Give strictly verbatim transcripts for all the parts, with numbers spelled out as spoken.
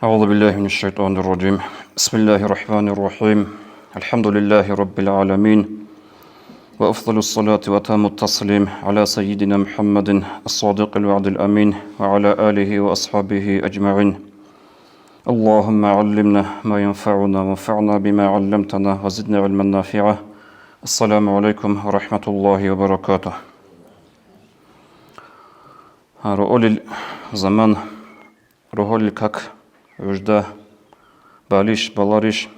أعوذ بالله من الشيطان الرجيم. بسم الله الرحمن الرحيم. الحمد لله رب العالمين. وأفضل الصلاة وأتم التسليم على سيدنا محمد الصادق الوعد الأمين وعلى آله وأصحابه أجمعين. اللهم علمنا ما ينفعنا وانفعنا بما علمتنا وزدنا علما نافعا. السلام عليكم ورحمة الله وبركاته. Роолил заман, рогьолил как, гӀужда, балищ, баларищ,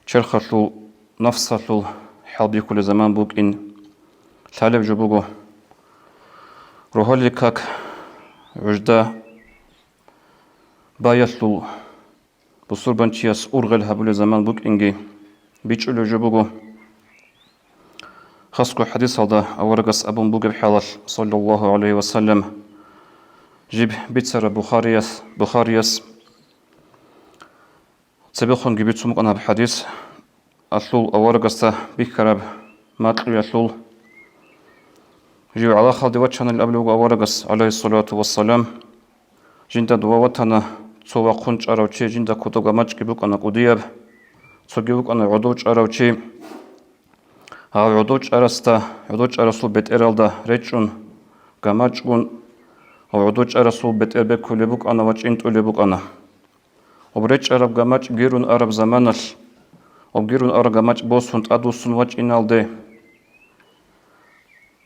черхалъул, нафсалъул хӀалбихьулел заман букӀин лъалеб жо буго. Рогьолил как, гӀужда, баялъул бусурбанчияс ургъел гьабулел заман букӀинги бичӀчӀулев жо буго. Хасго хӀадисалда аварагас абун бугеб хӀалалъ, саллаллагьу гӀалайгьи ва саллам, жиб бицараб Бухарияс, Бухарияс цебехунги бицун букӀана гьаб хӀадис, алъул аварагасда бихьараб макьуялъул. Жив гӀалахалде вачанил абулеб буго аварагас, гӀалайгьиссалату вассалам, жинда дова ватана цо вахъун чӀарав чи, жинда кодоб гамачӀги букӀана кӀудияб, цоги вукӀана гӀодов чӀарав чи. Гьав гӀодов чӀарасда, гӀодов чӀарасул бетӀералда речӀчӀун гамачӀгун, гьав гӀодов чӀарасул бетӀер бекулеб букӀана ва чӀинтӀулеб букӀана. Гьаб речӀчӀараб гамачӀ гирун араб заманалъ, гьаб гирун араб гамачӀ босун тӀадвуссун вачӀиналде,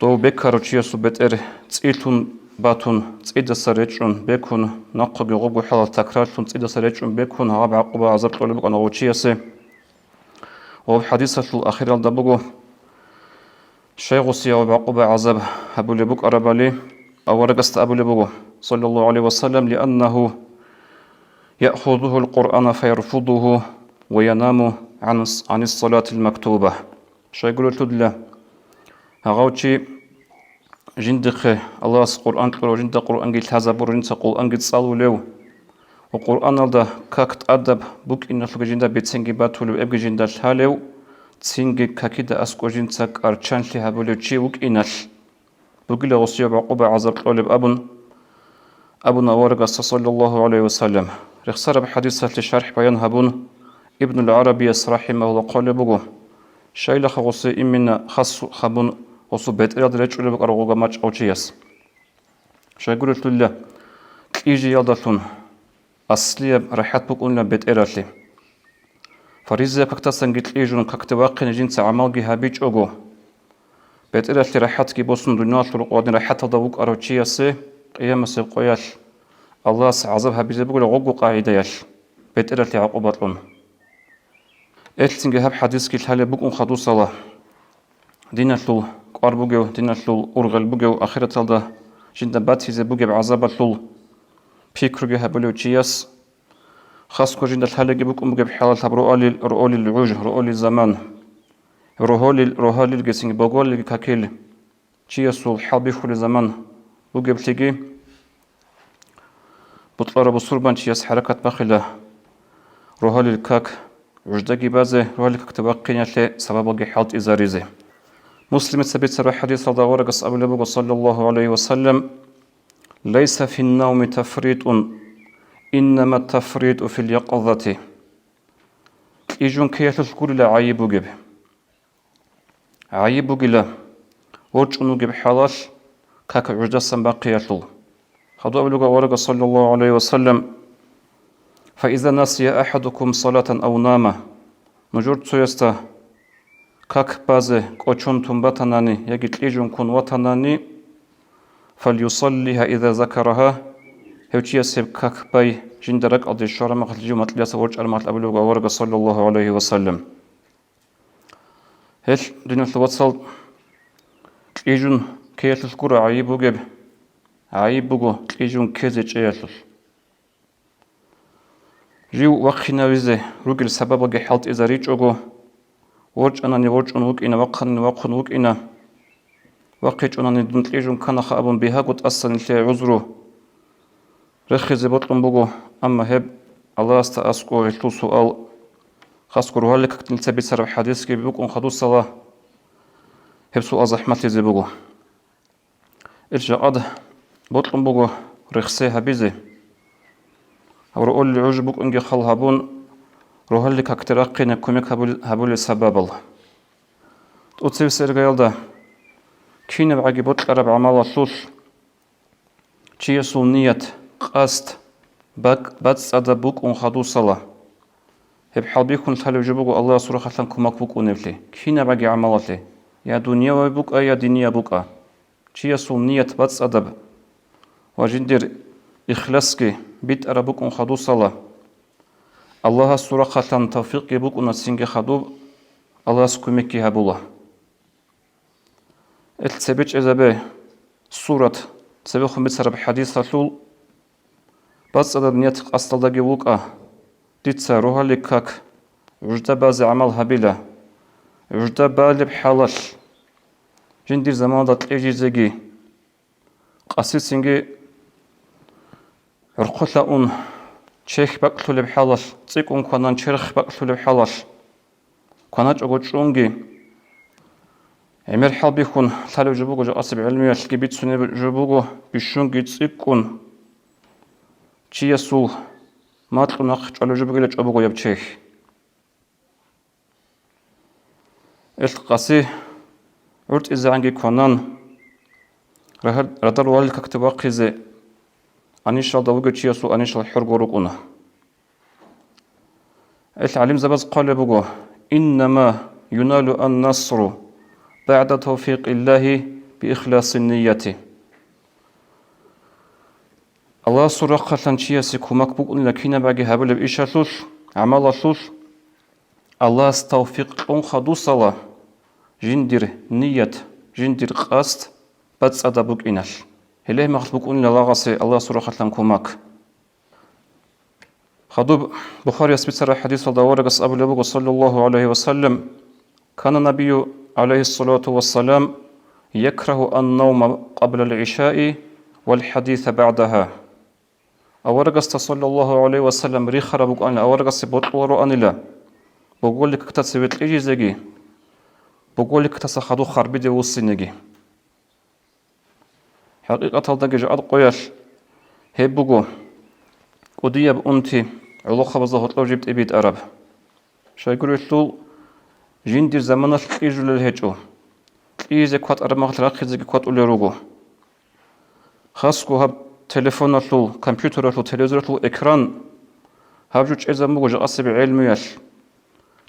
дов бекарав чиясул бетӀер цӀилъун батун, цӀидаса речӀчӀун бекун, нахъеги гъобго хӀалалъ такрарлъун цӀидаса речӀчӀун бекун, гьаб гӀакъуба-гӀазаб кьолеб букӀана гъов чиясе. Ва гьаб хӀадисалъул ахиралда буго, щай гъосие гьаб гӀакъуба-гӀазаб гьабулеб букӀарабали, аварагасда абулеб буго, саллаллагьу гӀалайгьи ва саллам, лианнагьу яхузугьул Къуръана фаярфудугьу ва янаму гӀан-, гӀанис салатил мактуба. Щайгурелъул дила, гьав чи жиндихъе Аллагьас Къуръан кьурав, жинда Къуръанги лъазабурав, жинца Къуръанги цӀалулев ва Къуръаналда как тӀадаб букӀиналъулги жинда бицинги батулев, эбги жинда лъалев, цинги какида аскӀоб жинца кӀарчанлъи гьабулев чи вукӀиналъ бугила гъосие гӀакъуба-гӀазаб кьолеб абун, абуна аварагасда, саллаллагьу гӀалайгьи ва саллам. Рехсараб хӀадисалъе шархӀ-баян гьабун, Ибнул ГӀарабияс, рахӀимагьуллагь, хъвалеб буго, щайилаха гъосие именно хас гьабун гъосул бетӀералда речӀчӀулеб букӀараб гъов гамачӀ гъов чияс. Щайгурелъул дила, кьижиялдалъун аслияб рахӀат букӀунила бетӀералъе. Фаризаяб какдасанги кьижун какде вахъине жинца гӀамалги гьабичӀого, бетӀералъе рахӀатги босун, дуниялалъул рокъоб гьадин рахӀаталда вукӀарав чиясе къиямасеб къоялъ Аллагьас гӀазаб гьабизе бугила гъобго къагӀидаялъ, бетӀералъе гӀакъуба кьун. Гьелъцинги гьаб хӀадисги лъалеб букӀун хадусала, диналъул кӀвар бугев, диналъул ургъел бугев, ахираталда жинда батизе бугеб гӀазабалъул пикруги гьабулев чияс, хасго жинда лъалебги букӀун бугеб хӀалалъ гьаб роалил, роалил гӀуж, роалил заман, рогьолил, рогьалилгицин боголилги какил чиясул хӀалбихьулел заман бугеблъиги, бокьарав бусурбанчияс хӀаракат бахъила рогьалил как гӀуждаги базе, рогьалил какде вахъиналъе сабабалги хӀалтӀизаризе. Муслимица бицараб хӀадисалда аварагас абулеб буго, саллаллагьу гӀалайгьи ва саллам, «Лайса фин-навми тафритӀун, иннама тафритӀу фил-якъазати». Кьижун ккеялъулъ гурила гӀайиб бугеб. ГӀайиб бугила, ворчӀун вугеб хӀалалъ как гӀуждасан бахъиялъул. Хадуб абулеб буго аварагас, саллаллагьу гӀалайгьи ва саллам, «Фаиза насия ахадукум салатан ав нама». Нужер цоясда как базе кӀочон тун батанани яги кьижун ккун ватанани, «фальюсаллигьа иза закарагьа», гьев чияс гьеб как бай жинда ракӀалде щвараб мехалъ, жив макьиласа ворчӀараб мехалъ абулеб буго аварагас, саллаллагьу гӀалайгьи ва саллам. Гьелъ, диналъул вацал, кьижун ккеялъулъ гуро гӀайиб бугеб, гӀайиб буго кьижун ккезе чӀеялъулъ. Жив вахъинавизе ругел сабабалги хӀалтӀизаричӀого, ворчӀанани ворчӀун вукӀина, вахъанани вахъун вукӀина, вахъичӀонани дун кьижун кканаха абун бигьаго тӀасан нилъее гӀузру рехизе бокьун буго, амма гьеб Аллагьасда аскӀов гьелъул суал, хасго рогьалил какде нилъеца бицараб хӀадисги букӀун хадусала, гьеб суал захӀмалъизе буго. Ил жакъад бокьун буго рехсей гьабизе. Гьаб ролел гӀужбу букӀунги хал гьабун, рогьалил какде рахъине кумек гьабул-, гьабулел сабабал. ТӀоцебесеб иргаялда, кинабгӀаги бокьараб гӀамалалъулъ чиясул ният, къасд, бакӀ-, бацӀцӀадаб букӀун хадусала. Гьеб хӀалбихьун лъалеб жо буго Аллагьасул рахъалъан кумак букӀунеблъи, кинабгӀаги гӀамалалъе, я дуниявай букӀа, я динияб букӀа. Чиясул ният бацӀцӀадаб ва жиндир ихласги битӀараб букӀун хадусала, Аллагьасул рахъалъан тавфикъги букӀуна цинги хадуб, Аллагьас кумекги гьабула. Ил цебечӀезабе сурат, цебехун бицараб хӀадисалъул, бацӀцӀадаб ният къасдалдаги вукӀа, дица рогьалил как гӀужда базе гӀамал гьабила, гӀужда балеб хӀалалъ, жиндир заманалда кьижизеги, къасицинги гӀорхъолъа ун, чехь бакӀлъулеб хӀалалъ, цӀикӀкӀун кванан черх бакӀлъулеб хӀалалъ, кваначӀого чӀунги, гӀемер хӀалбихьун лъалеб жо буго, жакъасеб гӀелмуялъги бицунеб жо буго, бищунги цӀикӀкӀун чиясул макьу нахъ чӀвалеб жо бугила чӀобогояб чехь. Ил къаси гӀуртӀизегӀанги кванан, рагьар-, радар валил какде вахъизе анищалда вугев чиясул анищал хӀорго рукӀуна. Ил гӀалимзабаз хъвалеб буго: «Иннама юналу ан-насру багӀда тавфикъиллагьи биихласин нияти». Аллагьасул рахъалъан чиясе кумак букӀунила кинабгӀаги гьабулеб ишалъулъ, гӀамалалъулъ, Аллагьас тавфикъ кьун хадусала жиндир ният, жиндир къасд бацӀцӀадаб букӀиналъ. Гьеле гьеб мехалъ букӀунила лагъасе Аллагьасул рахъалъан кумак. Хадуб Бухарияс бицараб хӀадисалда аварагас абулеб буго, саллаллагьу гӀалайгьи ва саллам: «Кана набию, гӀалайгьиссалату вассалам, якрагьу ан-навма къаблал гӀишаи вал хӀадиса багӀдагьа». Аварагасда, саллаллагьу гӀалайгьи ва саллам, рихараб букӀанила, аварагасе бокьулароанила боголил какда цеве кьижизеги, боголил какдаса хадуб харбиде вуссинеги. ХӀакъикъаталдаги жакъа къоялъ гьеб буго кӀудияб унти гӀолохъабазда гьоркьоб жиб тӀибитӀараб. Щайгурелъул жиндир заманалъ кьижулел гьечӀо, кьижизе кватӀараб мехалъ рахъизеги кватӀулел руго. Хасго гьаб телефоналъул, компьютералъул, телевизоралъул экран, гьаб жо чӀезабун буго жакъасеб гӀелмуялъ,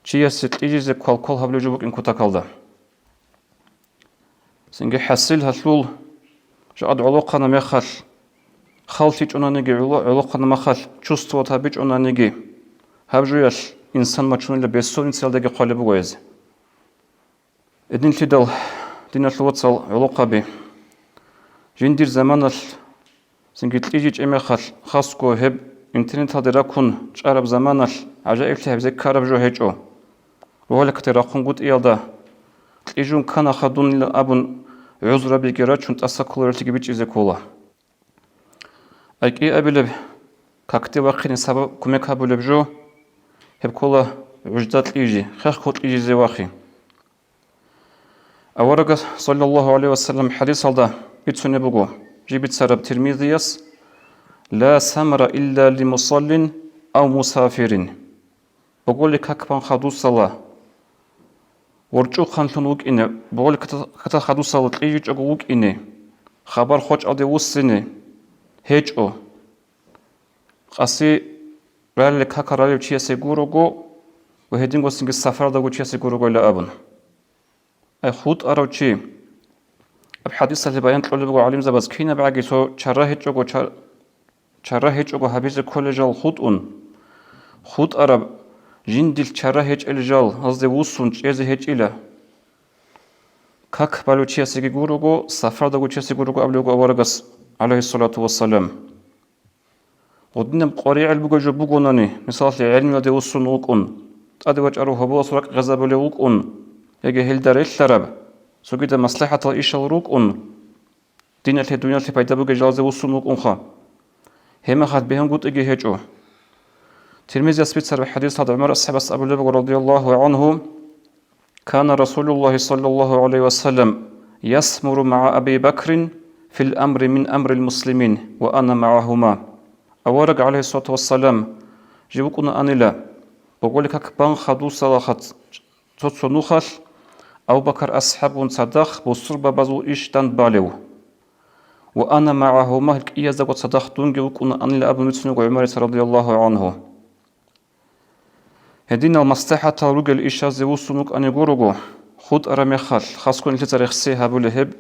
чиясе кьижизе квалквал гьабулеб жо букӀин кутакалда. Цинги хӀасил гьалъул жакъа гӀолохъана мехалъ, хал лъичӀонаниги, гӀоло-, гӀолохъана мехалъ чувствовать гьабичӀонаниги, гьаб жоялъ инсан мачунила бессонницаялдаги хъвалеб буго гьез. Гьединлъидал, диналъул вацал гӀолохъаби, жиндир заманалъ цинги кьижичӀеб мехалъ, хасго гьеб интернеталде ракун чӀараб заманалъ гӀажаиблъи гьабизе ккараб жо гьечӀо. Рогьалил какде рахъунгутӀиялда кьижун ккана хадунила абун гӀузрабиги рачун тӀаса кколарелъиги бичӀчӀизе ккола. АкӀиабилеб какде вахъине сабаб кумек гьабулеб жо, гьеб ккола гӀужда кьижи, хехго кьижизе вахъи. Аварагас, саллаллагьу гӀалайгьи ва саллам, хӀадисалда бицунеб буго, жиб бицараб Тирмизияс: «Ла самара илла ли мусаллин ав мусафирин». Боголил как бан хадусала, ворчӀухъанлъун вукӀине, боголил какда хадусала кьижичӀого вукӀине, хабар хочӀалде вуссине гьечӀо. Къаси ралли какал ралев чиясе гурого ва гьединго цинги сафаралда вугев чиясе гурогойила абун. Ай хутӀарав чи, аб хӀадисалъе баян кьолеб буго гӀалимзабаз, кинабгӀаги цо чара гьечӀого, ча-, чара гьечӀого гьабизе кколел жал хутӀун, хутӀараб жиндил чара гьечӀел жал гьазде вуссун чӀезе гьечӀила. Как балев чиясеги гурого, сафаралда вугев чиясе гурого абулеб буго аварагас, гӀалайгьиссалату вассалам. Гъудинаб къваригӀел бугеб жо бугонани, мисалалъе, гӀелмуялде вуссун вукӀун, тӀаде вачӀарав гьоболас ракӀ гъезабулев вукӀун, яги гьелда релълъараб, цогидаб маслахӀатал ишал рукӀун, диналъе-дуниялъе пайда бугел жалазе вуссун вукӀунха. Гьеб мехалъ бегьунгутӀиги гьечӀо. Тирмизияс бицараб хӀадисалда ГӀумар асхӀабас абулеб буго, радияллагьу гӀангьу: «Кана Расулуллагьи саллаллагьу гӀалайгьи ва саллам ясмуру магӀа Аби Бакрин фил амри мин амрил муслимин ва ана магӀагьума». Авараг, гӀалайгьиссалату вассалам, жив вукӀунаанила, боголил как бан хадусалаха цо-цо нухалъ, Абу-Бакар асхӀабгун цадахъ бусурбабазул иш дандбалев. «Ва ана магӀагьума», гьел кӀияздаго цадахъ дунги вукӀунаанила абун бицун буго ГӀумарица радияллагьу гӀангьу. Гьединал маслихӀатал ругел ишазе вуссун вукӀани гурого, хутӀараб мехалъ, хасго нилъеца рехсей гьабулеб гьеб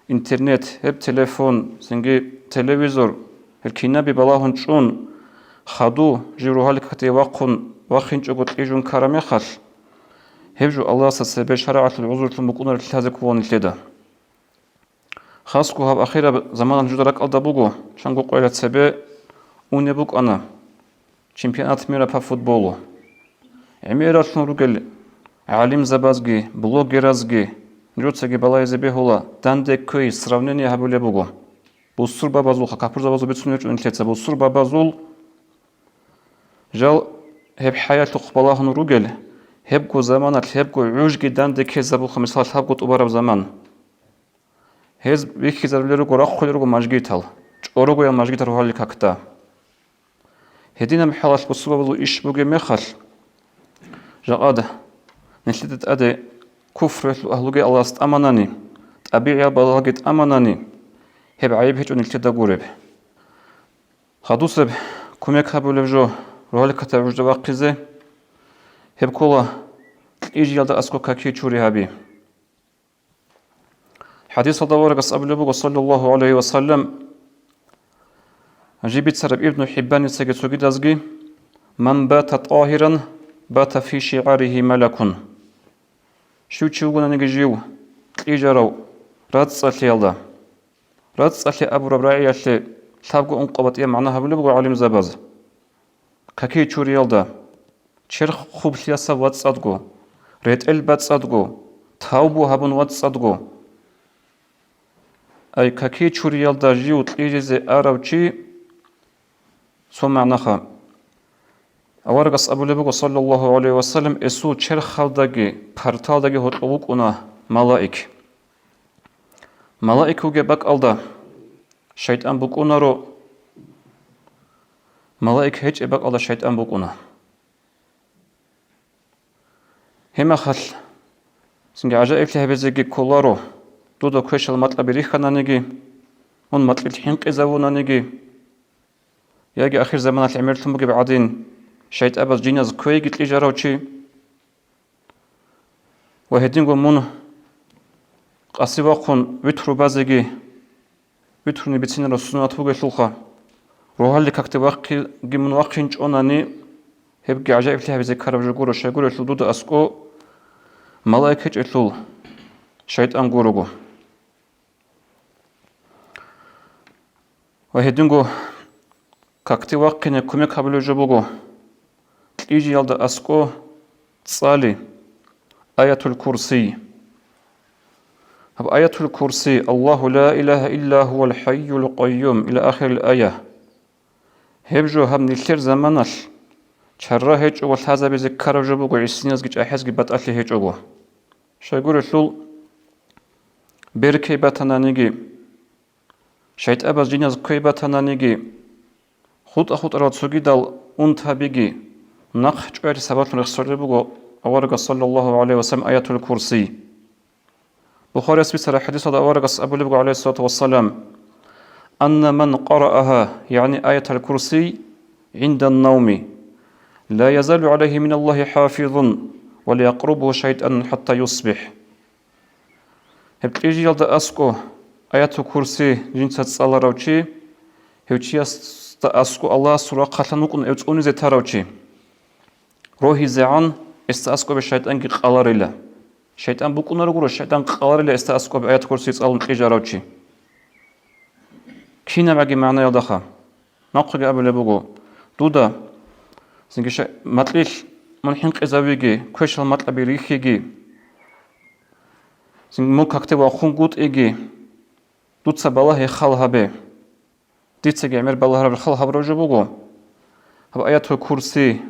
интернет, гьеб телефон, цинги телевизор, гьел кинаби балагьун чӀун, хаду жив рогьалил какде вахъун вахинчӀого кьижун ккараб мехалъ, гьеб жо Аллагьасда цебе шаригӀаталъул гӀузрулъун букӀунарелъи лъазе ккола нилъеда. Хасго гьаб ахираб заманалъ нужеда ракӀалда буго, чанго къоялъ цебе унеб букӀана чемпионат мира по футболу. ГӀемералъун ругел гӀалимзабазги, блогеразги, нужецаги балагьизе бегьула, данде кквей сравнение гьабулеб буго. Бусурбабазулха, капурзабазул бицунеб гьечӀо нилъеца, бусурбабазул жал гьеб хӀаялъухъ балагьун ругел, гьебго заманалъ гьебго гӀужги данде ккезабулха, мисалалъ, гьабго тӀубараб заман. Гьез бихьизарулел руго, рахъулел руго мажгитал, чӀорогоял мажгитал рогьалил какда. Гьединаб хӀалалъ бусурбабазул иш бугеб мехалъ, жакъа нилъеда тӀаде куфруялъул агьлуги Аллагьас тӀаманани, тӀабигӀиял балагьги тӀаманани, гьеб гӀайиб гьечӀо нилъеда гуреб. Хадусеб кумек гьабулеб жо рогьалил какда гӀужда вахъизе, гьеб ккола кьижиялда аскӀо каки чури гьаби. ХӀадисалда аварагас абулеб буго, саллаллагьу гӀалайгьи ва саллам, жиб бицараб Ибну ХӀиббаницаги цогидазги: «Ман бата тӀагьиран, бата фи шигӀаригьи малакун». Щив чи вугонаниги жив кьижарав рацӀцӀалъиялда, рацӀцӀалъи абураб рагӀиялъе лъабго ункъо батӀияб магӀна гьабулеб буго гӀалимзабаз. Каки чуриялда, черх хъублъиялъ вацӀцӀадго, ретӀел бацӀцӀадго, тавбу гьабун вацӀцӀадго. Ай, каки чуриялда жив кьижизе арав чи, цо магӀнаха. Аварагас абулеб буго, саллаллагьу гӀалайгьи ва саллам, эсул черхалдаги парталдаги гьоркьов вукӀуна малаик. Малаик вугеб бакӀалда шайтӀан букӀунаро, малаик гьечӀеб бакӀалда шайтӀан букӀуна. Гьеб мехалъ цинги гӀажаиблъи гьабизеги кколаро, дуда квешал макьаби рихьананиги, мун макьилъ хӀинкъизавунаниги, яги ахирзаманалъ гӀемерлъун бугеб гӀадин, шайтӀабаз жиназ кквейги кьижарав чи. Ва гьединго мун къаси вахъун витру базеги, витруни бицинараб суннат бугелъулха, рогьалил какде вахъиги мун вахъинчӀонани, гьебги гӀажаиблъи гьабизе ккараб жо гуро, щайгурелъул дуда аскӀо малаик гьечӀелъул шайтӀан гурого. Ва гьединго какде вахъине кумек гьабулеб жо буго кьижиялда аскӀо цӀали Аятул Курси. Гьаб Аятул Курси, «Аллагьу ла илагьа илла гьувал хӀайюл къайюм» ила ахирил ая. Гьеб жо гьаб нилъер заманалъ чара гьечӀого лъазабизе ккараб жо буго, гӀисиназги чӀахӀазги батӀалъи гьечӀого. Щайгурелъул, беркей батананиги, шайтӀабаз жиназ кквей батананиги, хутӀа-хутӀарал цогидал унтабиги нахъ чӀваялъе сабаблъун рехсолеб буго аварагас, саллаллагьу гӀалайгьи ва саллам, Аятул Курси. Бухарияс бицараб хӀадисалда аварагас абулеб буго, гӀалайгьиссалату вассалам: «Анна ман къараагьа», ягӀни Аятал Курси, «гӀиндан навми, ла язалу гӀалайгьи миналлагьи хӀафизун, ва ла якърубугьу шайтӀанун хӀатта юсбихӀ». Гьеб кьижиялда аскӀо Аятул Курси жинца цӀаларав чи, гьев чиясда аскӀо Аллагьасул рахъалъан вукӀун гьев цӀунизе тарав чи. РогьизегӀан гьесда аскӀобе шайтӀанги къаларила. ШайтӀан букӀунаро гуро, шайтӀан къаларила гьесда аскӀобе Аятул Курси цӀалун кьижарав чи. КинабгӀаги магӀнаялдаха. Нахъеги абулеб буго, дуда, цинги ша-, макьилъ мун хӀинкъизавиги, квешал макьаби рихьиги, цинги мун какде вахъунгутӀиги, дуца балагье хал гьабе. Дицаги гӀемер балагьараб хал гьабураб жо буго. Гьаб Аятул Курси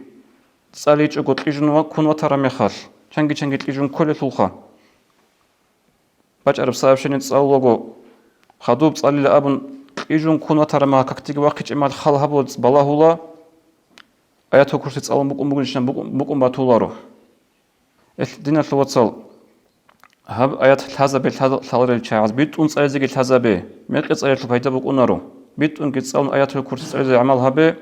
цӀаличӀого кьижун ва ккун ватараб мехалъ, чанги-чанги кьижун кколелъулха. БачӀараб сообщение цӀалулаго, хадуб цӀалила абун, ИжункӀун ватараб мехалъ, какдеги вахъичӀеб мехалъ хал гьабула, балагьула, аятул курси цӀалун букӀун бугищинаб букӀун, букӀун батуларо. Ил диналъул вацал, гьаб аят лъазабе лъа-, лъаларел чагӀаз, битӀун цӀализеги лъазабе, мекъи цӀалиялъул пайда букӀунаро. БитӀунги цӀалун аятул курси цӀализе гӀамал гьабе,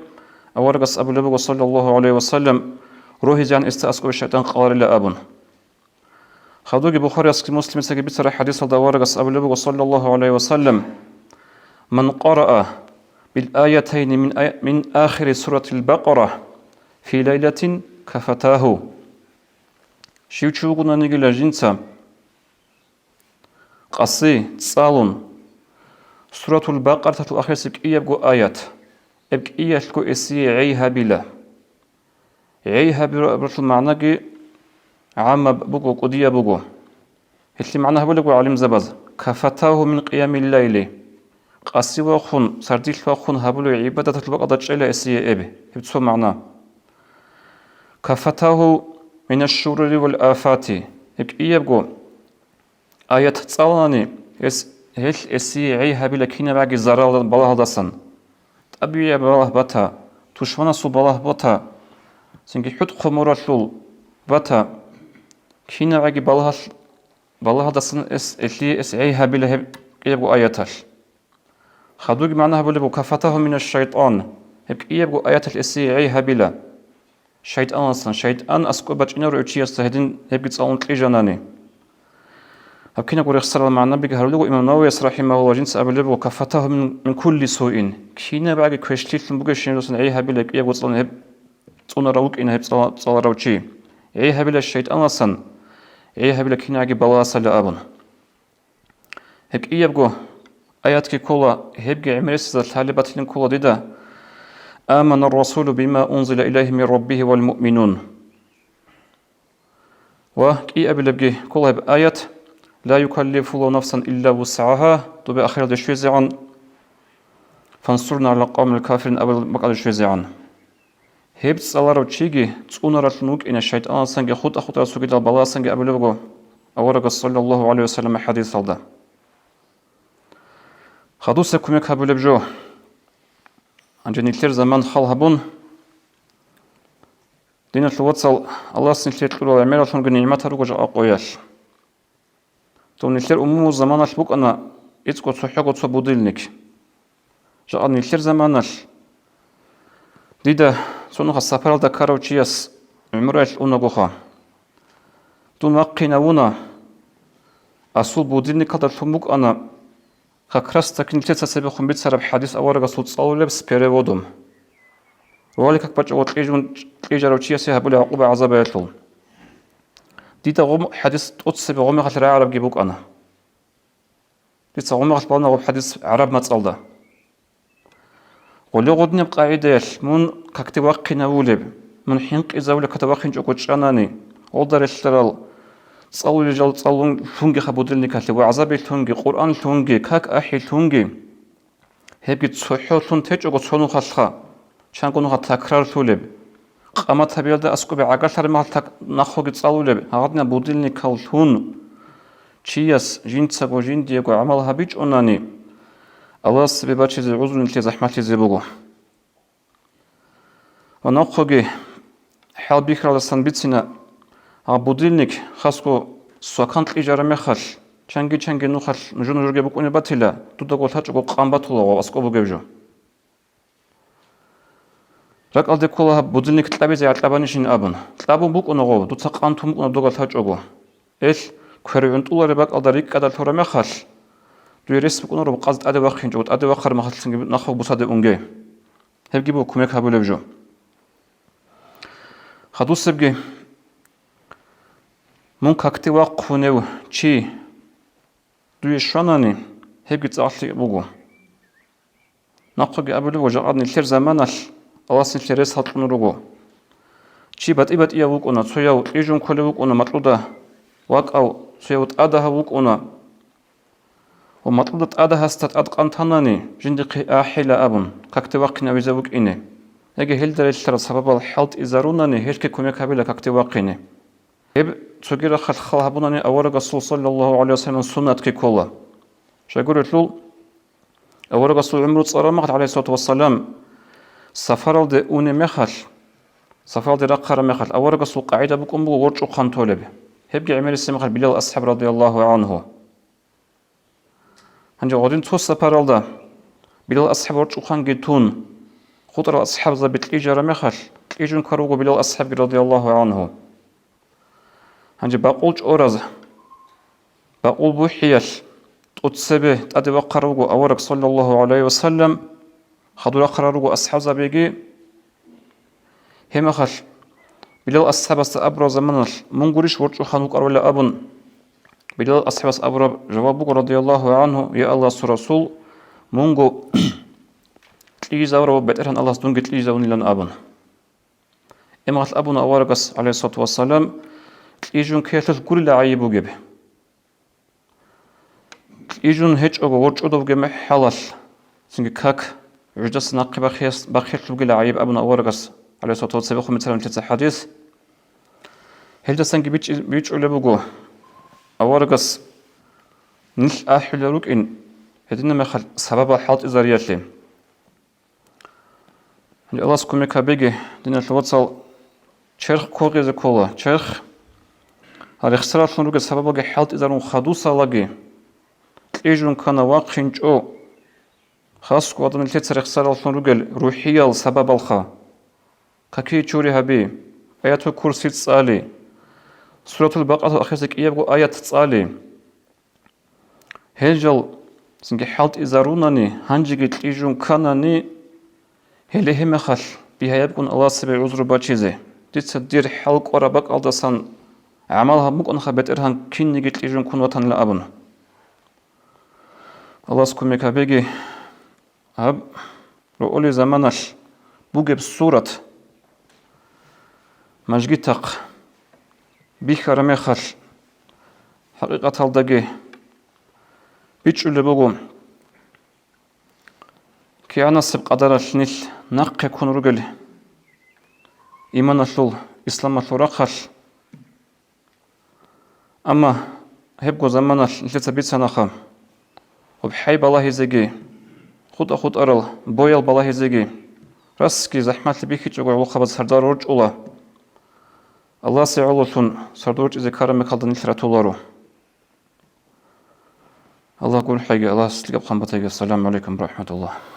аварагас абулеб буго, саллаллагьу гӀалайгьи ва саллам, рогьизегӀан эсда аскӀобе шайтӀан къаларила абун. Хадуги Бухариясги Муслимицаги бицараб хӀадисалда аварагас абулеб буго, саллаллагьу гӀалайгьи ва саллам: «Ман къараа бил аятайни мин ай-, мин ахири суратил Бакъара фи лайлатин кафатагьу». Щив чи вугониги жинца къаси цӀалун Суратул Бакъараталъул ахирисеб кӀиябго аят, гьеб кӀиялъго эсие гӀей гьабила. ГӀей гьабураб магӀнаги гӀаммаб буго, кӀудияб буго. Гьелъие магӀна гьабулеб буго гӀалимзабаз: «Кафатагьу мин къиямил лайли». Къаси вахъун, сардилъ вахъун гьабулеб гӀибадаталъул бакӀалда чӀела эсие эб, гьеб цо магӀна. «Кафатагьу минаш шурури вал афати». Гьеб кӀиябго аят цӀалани, гьес, гьелъ эсие гӀей гьабила кинабгӀаги заралда балагьалдасан. ТӀабигӀияб балагь бата, тушманасул балагь бата, цинги хӀутӀ-хъумуралъул бата, кинабгӀаги балагьалъ-, балагьалдасан эс, гьелъие эс гӀей гьабила гьеб кӀиябго аяталъ. Хадуги магӀна гьабулеб буго: «Кафатагьу минаш шайтӀан», гьеб кӀиябго аяталъ эсие гӀей гьабила. ШайтӀаналдасан, шайтӀан аскӀоб бачӀинаро гьев чиясда гьедин гьебги цӀалун кьижанани. Гьаб кинабго рехсарал магӀнабиги гьарулего имам Нававияс, рахӀимагьуллагь, жинца абулеб буго: «Кафатагьу мин, мин кулли суин». КинабгӀаги квешлъилъун бугебщинаб гӀей гьабила кӀиябго цӀалун гьеб цӀунарав вукӀина гьеб цӀала-, цӀаларав чи. ГӀей гьабила шайтӀаналдасан, гӀей гьабила кинабгӀаги балагьасала абун. Гьеб кӀиябго аятги ккола, гьебги гӀемерисезда лъалеб батилин ккола дида: «Аманар расулу бима унзила илайгьи мин раббигьи вал муъминун». Ва кӀиабилебги ккола гьеб аят: «Ла юкаллифуллагьу нафсан илла вусгӀагьа», добе ахиралде щвезегӀан, «Фансурна гӀала къавмил кафирин» абулеб бакӀалде щвезегӀан. Гьеб цӀаларав чиги цӀунаралъун вукӀине шайтӀаналдасанги хутӀа-хутӀарал цогидал балагьасанги абулеб буго аварагас, саллаллагьу гӀалайгьи ва саллам, хӀадисалда. Хадусеб кумек гьабулеб жо. Гьанже нилъер заман хал гьабун, диналъул вацал, Аллагьас нилъее кьурал гӀемераллъунги нигӀматал руго жакъа къоялъ. Дун нилъер умумул заманалъ букӀана ицӀго цохӀого цо будильник. Жакъа нилъер заманалъ дида цо нухалъ сапаралда ккарав чияс гӀумраялъ унагоха. Дун вахъинавуна, асул будильникалда лъун букӀана, как раз таки нилъеца цебехун бицараб хӀадис аварагасул цӀалулеб с переводом. Вали как бачӀого кьижун-, кьижарав чиясе гьабулеб гӀакъуба-гӀазабаялъул. Дида гъум-, хӀадис тӀоцебе гъомехалъ рагӀарабги букӀана. Дица гъомехалъ балана гъоб хӀадис гӀараб мацӀалда. Гъоле гъодинаб къагӀидаялъ мун какде вахъинавулеб, мун хӀинкъизавулеб какде вахъинчӀого чӀанани, гъолда релълъарал цӀалулел жал цӀалун лъунгиха будильникалъе, вагӀзаби лъунги, Къуръан лъунги, как ахӀи лъунги, гьебги цохӀо лъун течӀого цо нухалъха, чанго нуха такрарлъулеб, къамат гьабиялда аскӀобе гӀагарлъараб мехалъ так-, нахъоги цӀалулеб, гьагъадинаб будильникал лъун, чияс жинцаго жиндиего гӀамал гьабичӀонани, Аллагьас цебе бачизе гӀузру нилъее захӀмалъизе буго. Ва нахъоги хӀалбихьаралдасан бицина, гьаб будильник хасго свакан кьижараб мехалъ, чанги-чанги нухалъ нужер-нужерги букӀунеб батила, дудаго лъачӀого къан батула гъов аскӀоб бугеб жо. РакӀалде ккола гьаб будильник кьабизе гӀарабанищин абун. Кьабун букӀуна гъов, дуца къан тун букӀуна дуда лъачӀого. Эл, квер гӀунтӀулареб бакӀалда рикӀкӀада лъураб мехалъ, дуе рес букӀунаро къаз тӀаде вахъинчӀого, тӀаде вахъараб мехалъцинги нахъа буса де унге. Гьебги буго кумек гьабулеб жо. Хадусебги, мун какде вахъунев чи дуе щванани, гьебги цӀакълъи буго. Нахъеги абулеб буго, жакъа нилъер заманалъ Аллагьас нилъее рес гьалкьун руго. Чи батӀи-батӀияв вукӀуна, цояв кьижун кколев вукӀуна, макьуда вакӀав, цояв тӀадагьав вукӀуна. Ва макьуда тӀадагьасда тӀад къан танани, жиндихъе ахӀила абун, какде вахъинавизе вукӀине. Яги гьелда релълъараб сабабал хӀалтӀизарунани, гьелъги кумек гьабила какде вахъине. Гьеб цоги рахъалъ хал гьабунани аварагасул саллаллагьу гӀалайгьи вассалам суннатги ккола. Щайгурелъул, Аварагасул гӀумру цӀараб мехалъ, гӀалайгьиссалату вассалам, сапаралде унеб мехалъ, сапаралде рахъараб мехалъ, аварагасул къагӀида букӀун буго ворчӀухъан толеб. Гьебги гӀемерисеб мехалъ Билал асхӀаб радияллагьу гӀангьу. Гьанже гьадин цо сапаралда Билал асхӀаб ворчӀухъанги тун, хутӀарал асхӀабзаби кьижараб мехалъ, кьижун ккарав вуго Билал асхӀабги радияллагьу гӀангьу. Гьанже бакъул чӀораз, бакъул бухӀиялъ тӀоцебе тӀаде вахъарав вуго авараг, саллаллагьу гӀалайгьи ва саллам, хадур рахъарал руго асхӀабзабиги. Гьеб мехалъ Билал асхӀабасда абураб заманалъ, мун гурищ ворчӀухъан вукӀарвала абун, Билал асхӀабас абураб жаваб буго, радияллагьу гӀангьу: «Я Аллагьасул Расул, мунго кьижизавурав БетӀергьан Аллагьас дунги кьижизавунилан», – абун. Гьеб мехалъ абуна аварагас, гӀалайгьиссалату вассалам, кьижун ккеялъулъ гурила гӀайиб бугеб. Кьижун гьечӀого ворчӀудавги мехалъ, цинги как гӀуждаса нахъе бахъиялъ-, бахъиялъулгила гӀайиб абуна аварагас, гӀалайгьиссалату вассалам, цебехун бицараб нилъеца хӀадис. Гьелдасанги бичӀи-, бичӀчӀулеб буго, аварагас нилъ ахӀулел рукӀин гьединаб мехалъ сабабал хӀалтӀизариялъе. Аллагьас кумек гьабеги, диналъул вацал, черх ккогъизе ккола, черх. Гьал рехсараллъун ругел сабабалги хӀалтӀизарун хадусалаги, кьижун ккана вахъинчӀо. Хасго гьадин нилъеца рехсараллъун ругел рухӀиял сабабалха: какие чури гьаби, аятул курси цӀали, Суратул Бакъараялъул ахирисеб кӀиябго аят цӀали. Гьел жал цинги хӀалтӀизарунани, гьанжеги кьижун кканани, гьеле гьеб мехалъ бигьаяб кӀун Аллагьасда гӀузру бачизе, дица дир хӀал кӀвараб бакӀалдасан гӀамал гьабун букӀанаха, БетӀергьан кинниги кьижун ккун ватанила абун. Аллагьас кумек гьабеги, гьаб роъолеб заманалъ бугеб сурат мажгитахъ бихьараб мехалъ, хӀакъикъаталдаги бичӀчӀулеб буго, кигӀанасеб къадаралъ нилъ нахъе ккун ругел иманалъул, исламалъул рахъалъ. Амма гьебго заманалъ нилъеца бицанаха, гьеб хӀай балагьизеги, хутӀа-хутӀарал боял балагьизеги, расги захӀмалъи бихьичӀого гӀолохъабаз сардал рорчӀула. Аллагьасе гӀололъун сардал рорчӀизе ккараб мехалда нилъ ратуларо. Аллагь гурхӀеги, Аллагьас лъикӀаб хъан батаги. Ассаламу гӀалайкум ва рахӀматуллагь.